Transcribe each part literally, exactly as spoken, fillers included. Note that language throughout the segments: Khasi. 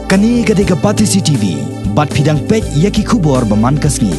Kane ka dei ka Batesi T V, bad phi dang peit ïa ki khubor ba man ka sngi.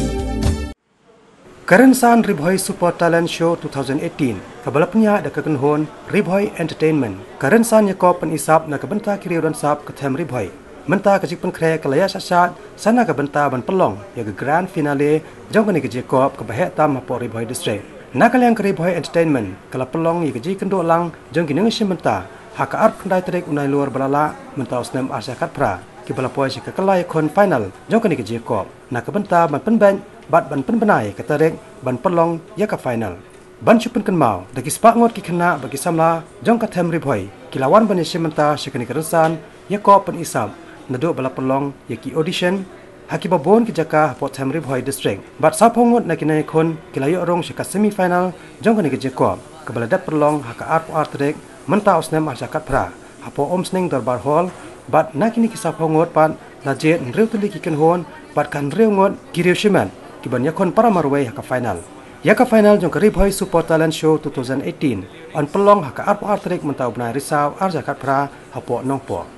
Ka Rynsan Ri Bhoi Super Talent Show two thousand eighteen, kaba la pynïaid da ka kynhun Ri Bhoi Entertainment, ka rynsan ïakop pynisap na ka bynta ki riew don sap ka them Ri Bhoi. Mynta ka jingpynkhreh ka la ïaid shaid shaid sa na ka bynta ban pynlong ïa ka grand finale jong kane ka jingïakop kaba heh tam hapoh Ri Bhoi District. Na ka liang ka Ri Bhoi Entertainment ka la pynlong ïa ka jingïakynduh lang jong ki nongïashim bynta ha ka arphew khyndai tarik u Nailur ba la lah mynta u snem ar hajar khatphra, kiba la poi sha ka kylla ïakhun final jong kane ka jingïakop, na ka bynta ban pynbeit bad ban pynbna ïa ka tarik ban pynlong ïa ka final. Ban shu pynkynmaw, da ki spah ngut ki khynnah bad ki samla jong ka them Ri Bhoi ki la wan ban ïashim bynta sha kane ka rynsan ïakop pynisap, naduh ba la pynlong ïa ki audition ha kiba bun ki jaka hapoh them Ri Bhoi District. Bad sawphew ngut na ki nongïakhun ki la ïoh rung sha ka semi final jong kane ka jingïakop, kaba la dep pynlong ha ka arphew ar tarik mynta u snem ar hajar khatphra hapoh Umsning Dorbar Hall. Bad na kine ki sawphew ngut pat la jied hynriew tylli ki kynhun bad ka hynriew ngut ki riew shimet ki ban ïakhun para marwei ha ka final. Ïa ka final jong ka Ri Bhoi Super Talent Show two thousand eighteen yn pynlong ha ka arphew ar tarik mynta u bnai Risaw ar hajar khatphra hapoh Nongpoh.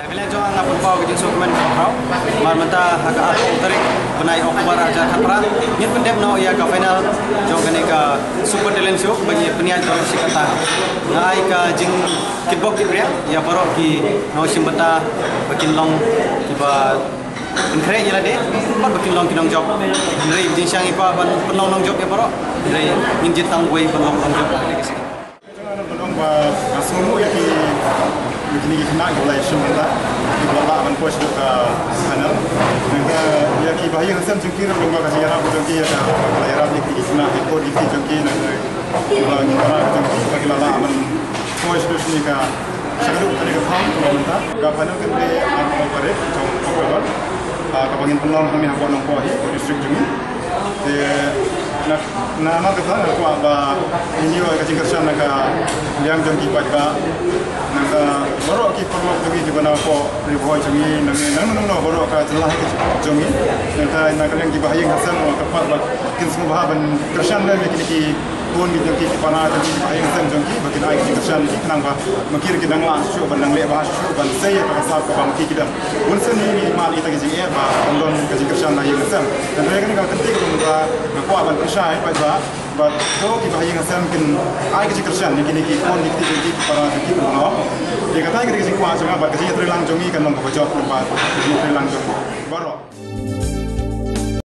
Na ka liang jong nga pynpaw ka jingsngewkmen kaba khraw namar mynta ha ka arphew tarik bnai October ar hajar khatphra ngin pyndep noh ïa ka final jong kane ka Super Talent Show ba ngi pynïaid baroh shi katta. Nga ai ka jingkitbok kitrwiang ïa baroh ki nongshim bynta ba kin long kiba pynkhreh ïa lade bad ba kin long ki nongjop. Hynrei jingshisha ngi kwah ban pynlong nongjop ïa baroh, hynrei ngin jied tang wei ban long nongjop. Ba nga sngewnguh ïa ki, ïa kine ki khynnah kiba la ïashim bynta, kiba la lah ban poi shaduh ka final. Nangta ïa ki bahaïing hasem jong ki ruh lyngba ka jingïarap jong ki, ïa ka, ba la ïarap ïa ki khynnah, ki khun ki kti jong ki, nangta kiba ngi ïarap jong ki ba ki la lah ban poi shaduh shane ka, shaduh kane ka thaw kaba mynta. Ka final kan dei arphew tarik jong October, ah, kaba ngin pynlong hangne hapoh Nongpoh hi, hapoh district jong ngi. Te na, na, na kata nga kwah ba ngin ïoh ka jingkyrshan na ka liang jong ki paidbah, na ka baroh ki paralok jong ngi kiba na hapoh Ri Bhoi jong ngi, na ngi, na ngi, na ngi, baroh ka jylla hi jong ngi. Nangta na ka liang ki bahaïing hasem, nga kwah ba kin sngewbha ban kyrshan lem ïa kine ki khun ki jong ki, ki para jong ki, ki bahaïing hasem jong ki, ba kin ai ka jingkyrshan ïa ki khnang ba ma ki ruh kin nang lah shuh ban nang leh bha shuh ban sei ïa ka sap kaba ma ki ki dang. Bun sien ngi mad ïa kita ki jingeh ba kan don ka jingkyrshan na ïing hasem. Hynrei kane ka kynti kaba mynta nga kwah ban pynshai paidbah ba to ki bahaïing hasem kin ai ka jingkyrshan ïa kine ki khun ki kti jong ki, ki para jong ki, ki para jong ki. Ïa kata ka dei ka jingkwah jong nga bad ka jingïatreilang jong ngi kan long kaba jop lyngba ka jingïatreilang jong baroh.